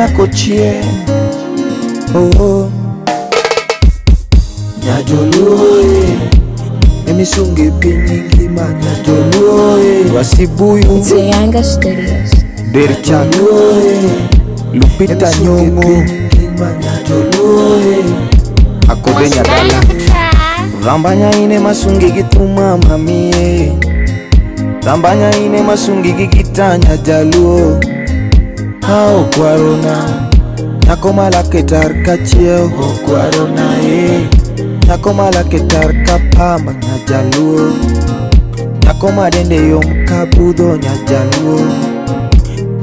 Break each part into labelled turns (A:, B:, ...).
A: nyakochie. Oh, oh. Nyajoluo e, emisunge piny ngima nyajoluo e. Wasibuyu
B: Zayanga Studios.
A: Derchak Lupita Nyong'o Akodhe Nyadala Rambanya ine masungi gi thuma mamie. Rambanya ine masungi gi gitanya jaluo. Ha okwarona nyako malake tar ka chiewo okwarona e. Nyako malake tar ka pamba nyajaluo. Nyako madende yom ka budho nyajaluo.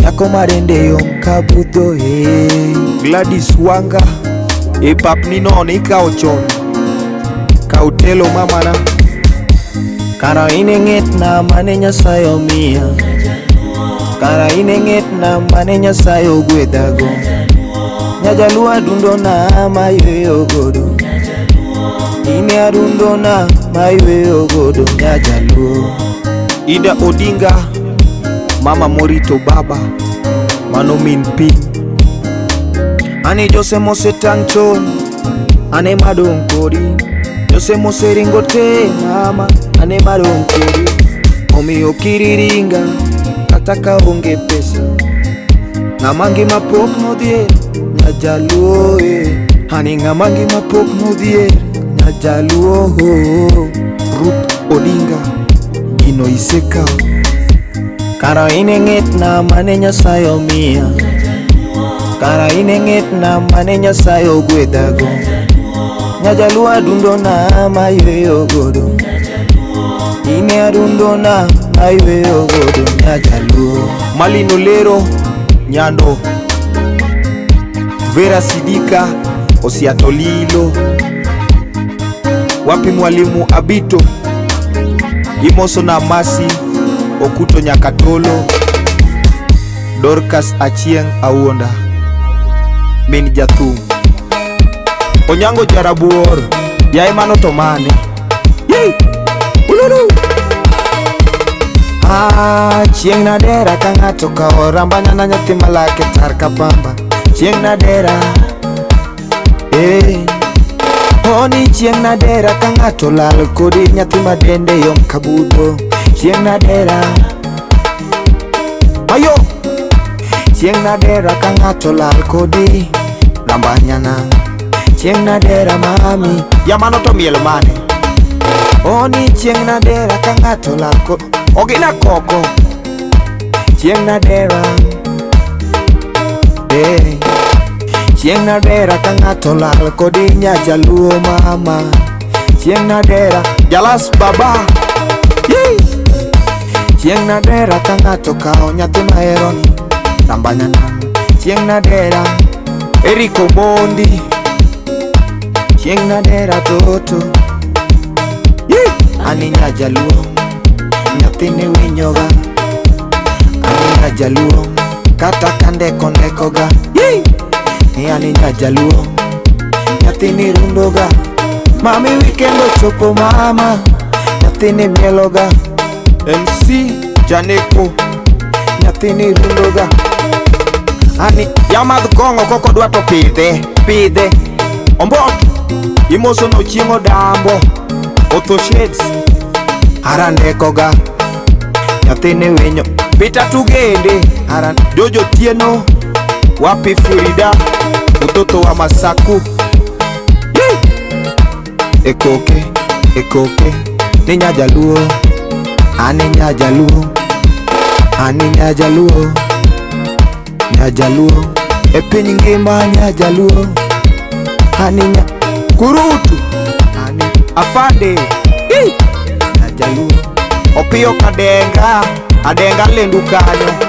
A: Nyako madende yom ka budho e.
C: Gladys Wanga e papni no ikawo chon. Kaw telo mamana.
A: Kara ine ng'etna mane Nyasaye omiya. Kara ine ng'etna mane Nyasaye ogwedhago. Nyajaluo adundona mayweyo godo. Ine adundona mayweyo godo nyajaluo.
C: Ida Odinga mama morito baba mano min piny.
A: Ane Jose mosetang' chon, ane madong' kodi. Jose moseringo te mama, ane madong' kodi. Omiyo kiriringa kata ka onge pesa. Ng'ama ngima pok nodhier nyajaluo e. Ani ng'ama ngima pok nodhier nyajaluo.
C: Ruth Odinga gino isekawo.
A: Kara ine ng'etna mane Nyasaye omiya. Kara ine ng'etna mane Nyasaye ogwedhago. Nyajaluo adundona mayweyo godo. Ine adundona mayweyo godo nyajaluo.
C: Malino Lero Nyando Vera Sidika Osiatolilo. Wapi mwalimu Abito Imoso na Masi Okuto Nyakatolo. Dorcas Achieng' Awuonda min jathum. Onyango Jarabuor yaye mano to mane. Yei! Ululu!
A: Ah, chieng' nadera ka ng'ato kawo rambanya na nyathi malake tar ka pamba. Chieng' nadera eh. Oni chieng' nadera ka ng'ato lal kodi nyathi ma dende yom ka budho. Chieng' nadera
C: Ayo!
A: Chieng' nadera ka ng'ato lal kodi rambanyana. Chieng' nadera mami.
C: Ya mano to miel mane.
A: Oni chieng' nadera ka ng'ato lal kodi
C: Ogina koko.
A: Chieng' nadera eh. Chieng' nadera ka ng'ato lal kodi nyajaluo mama. Chieng' nadera
C: Jalas baba.
A: Yei! Chieng' nadera ka ng'ato kawo nyathi maheroni rambanyana. Chieng' nadera
C: Eric Omondi.
A: Chieng' nadera toto.
C: Yei!
A: Ani nyajaluo nyathini winyoga. Ani nyajaluo kata ka ndeko ndekoga.
C: Yei!
A: Ni ani nyajaluo nyathini rundoga. Mami weekend ochopo mama nyathini mieloga.
C: MC Janeko.
A: Nyathini rundoga. Ani
C: Yamadh kong'o kokodwa to pidhe pidhe. Ombot imoso no chieng' odambo. Otho shades
A: arandekoga nyathini winyo.
C: Peter Tugende
A: Aran
C: Jojo Tieno. Wapi Frida mtoto wa Masaku.
A: Yei! Ekoke ekoke ni nyajaluo. Ani nyajaluo. Ani nyajaluo. Nyajaluo e piny ngima nyajaluo. Ani nya
C: Kurutu
A: ani
C: Afande. Yei!
A: nyajaluo.
C: Opiyo Kadenga adenga lendu kanyo.